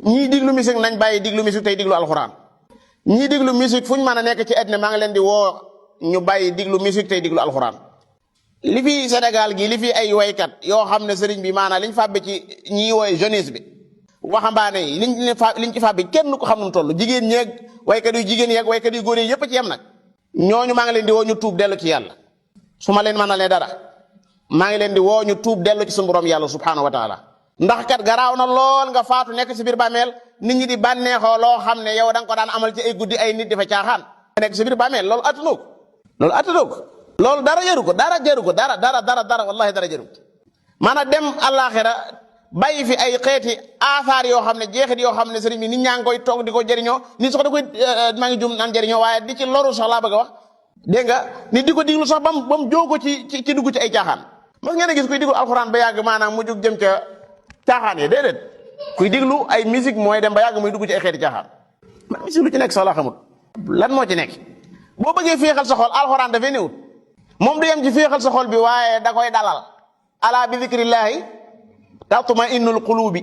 ñii diglu musique nañ bàyyi diglu musique tey diglu alxuraan ñii diglu musique fu ñu mën a nekk ci àddina maa ngi leen di woo ñu bàyyi diglu musique tey diglu alxuraan. li fi Sénégal gi li fi ay waykat yoo xam ne sëriñ bi maanaam liñ fàbbi ci ñii woy jeunesse bi waxambaane yi liñ ci fàbbi kenn ko xam nu mu toll jigéen ñeeg waykat yu jigéen yeeg waykat yu góor yi yëpp ci yem nag ñooñu maa ngi leen di woo ñu tuub dellu ci yàlla su ma leen mënalee dara maa ngi leen di woo ñu tuub dellu ci suñu borom yàlla subhanahu wa taala ndax kat garaaw na lool nga faatu nekk si biir bàmmeel nit ñi di bànneexoo loo xam ne yow da nga ko daan amal ci ay guddi ay nit di fa caaxaan nekk si biir bàmmeel loolu attanoo ko loolu dara jaru ko dara wallahi dara jaru ko maanaam dem àllaaxira bàyyi fi ay xeeti aasaar yoo xam ne jeexit yoo xam ne sëriñ bi nit ñaa ngi koy toog di ko jëriñoo nit sax da koy maa ngi jum naan jëriñoo waaye di ci loru sax laa bëgg a wax dégg nga nit di ko diglu sax bam jógo ci dugg ci ay caaxaan mas ngeen a gis kuy diglu alxuraan ba yàgg maanaam mu jug jëm ca caaxaan yi déedéet kuy diglu ay musique mooy dem ba yàgg muy dugg ci ay xeeti caaxaan man musique lu ci nekk sax laa xamut lan moo ci nekk boo bëggee féexal sa xol alxuraan dafay néewut moom du yem ci féexal sa xol bi waaye da koy dalal ala bi zikrillahi tatma innul qulubi